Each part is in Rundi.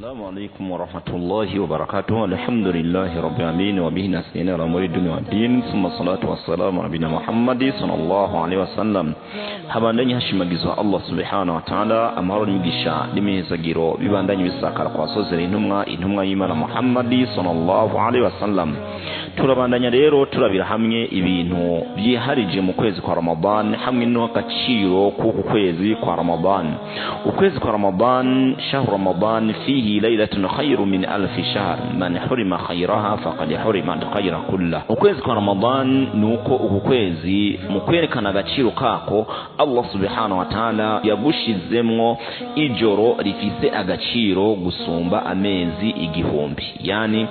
Assalamu alaikum warahmatullahi wabarakatuh. Alhamdulillahi rabbil alamin wa bihi nasta'in ala umuri dunya wa din. Thumma salatu wassalamu ala nabina Muhammadi sallallahu alaihi wasallam. Habandanye hashimagizwa Allah subhanahu wa ta'ala, amahoro n'imigisha n'imihezagiro bibandanye bisakara kwa sozera intumwa y'Imana Muhammadi sallallahu alaihi wasallam. Turabandanya rero turabira hamwe ibintu byiharije mu kwezi kwa Ramadan hamwe n'agaciro k'uku kwezi kwa Ramadan. Ukwezi kwa Ramadan, shahru Ramadan fihi laylatun khayru min alfi shahr, man hurima khayraha faqad hurima khayra kullah. Ukwezi kwa Ramadan nuko uku kwezi mu kwerekana agaciro kako Allah subhanahu wa ta'ala yagushizemwo ijoro rifise agaciro gusumba amezi igihumbi. Yani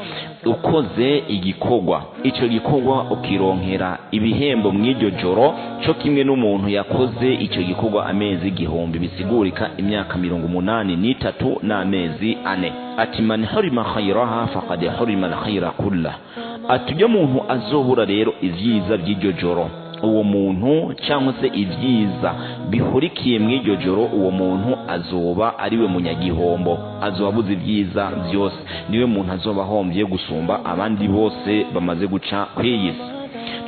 ukoze igikorwa, ico gikorwa ukironkera ibihembo mw'iryo joro co kimwe n'umuntu yakoze ico gikorwa amezi igihumbi, bisigurika imyaka 83 n'amezi 4. Ati man hurima khayraha faqad hurima al-khayra kullah. Ati ujya muntu azobura rero ivyiza by'iryo joro, uwo muntu cyangwa se ibyiza bihurikiye mw'iryo joro, uwo muntu azoba ariwe munyagihombo, azoba abuze ibyiza byose, niwe muntu azoba ahombye gusumba abandi bose bamaze guca kw'iyi si.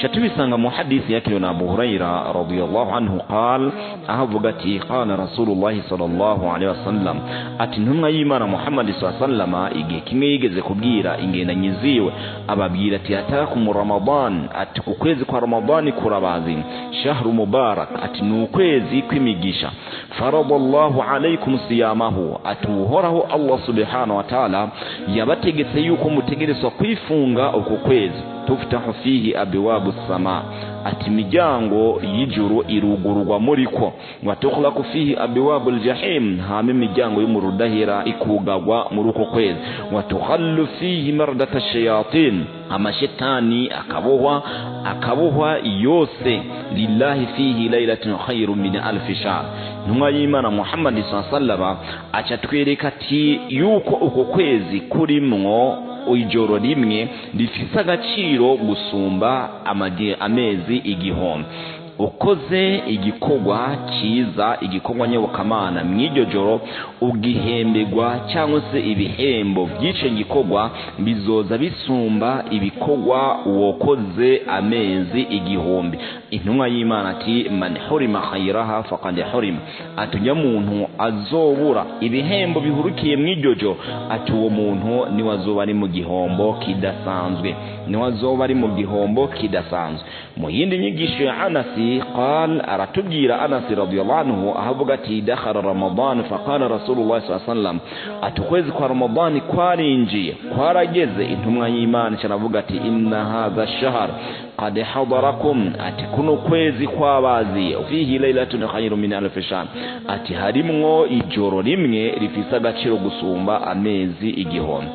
Tubisanga mu hadisi yakiriwe na Abu Huraira radiyallahu anhu qal, ahavuga ati qala Rasulullah sallallahu alaihi wasallam, ati ntumwa y'Imana Muhammad sallallahu alaihi wasallam igihe kimwe yigeze kubwira ingendanyi ziwe, ababwira ati atakum Ramadan, ati ukwezi kwa Ramadani kurabazi, shahru mubarak, ati ni ukwezi kw'imigisha, faradallahu alaikum siyamahu, ati uhoraho Allah subhanahu wa ta'ala yabategetse yuko mutegerezwa kwifunga uko kwezi, tuftahu fihi abwabu sama, ati imiryango y'ijuru irugururwa muriko, wa tukhlaqu fihi abwabu aljahim, hama imiryango y'umurudahira ikugagwa muri uko kwezi, wa tukhallu fihi mardata shayatin, amashetani akabohwa yose, lillahi fihi laylatun khayrun min alfi shahr. Ntumwa y'Imana Muhammad sallallahu alaihi wasallam aca twereka ati yuko uko kwezi kurimwo ijoro rimwe rifise agaciro gusumba amezi igihumbi. Ukoze igikorwa cyiza, igikorwa nyobokamana mw'iryo joro, ugihembegwa cyangwa se ibihembo by'ico gikorwa bizoza bisumba ibikorwa wokoze amezi igihumbi. Intumwa y'Imana ati man hurima khayraha faqad hurima, ati ujya muntu azobura ibihembo bihurukiye mw'iryo joro, ati uwo muntu niwe azoba ari mu gihombo kidasanzwe, niwe azoba ari mu gihombo kidasanzwe. Mu yindi nyigisho ya Anasi قال aratubwira Anas radiyallahu anhu ahavuga ati dakhala Ramadan faqala Rasulullah sallallahu alaihi wasallam, ati ukwezi kwa Ramadan kwarinjiye kwarageze, intumwa y'Imana cyaravuga ati inna hadha shahr qad hadarakum, ati kuno kwezi kwabaziye, fihi laylatun khayrun min alf shahr, ati harimwo ijoro rimwe rifise agaciro gusumba amezi igihumbi.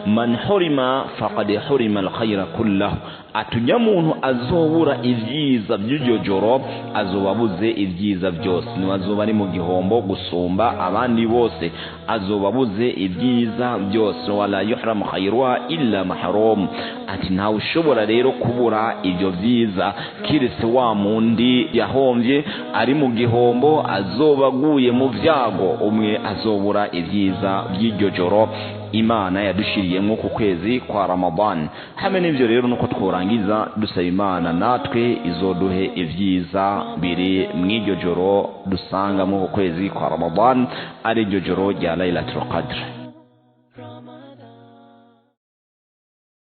Man hurima faqad hurima al-khayra kullahu, atunya muntu azobura ivyiza by'iryo joro azoba abuze ibyiza byose, niwe azoba ari mu gihombo gusumba abandi bose, azoba abuze ibyiza byose. Wala yuhramu khayruha illa mahrum, ati ntawe ushobora rero kubura ibyo byiza kiretse wa mundi yahomvye ari mu gihombo, azoba aguye mu vyago, umwe azobura ibyiza by'iryo joro Imana yadushiriyemo ku kwezi kwa Ramadan. Hamwe n'ivyo rero nuko tworangiza dusaba Imana natwe izoduhe ivyiza biri mw'iryo joro dusanga mu kwezi kwa Ramadan, ari iryo joro rya Lailatul Qadr.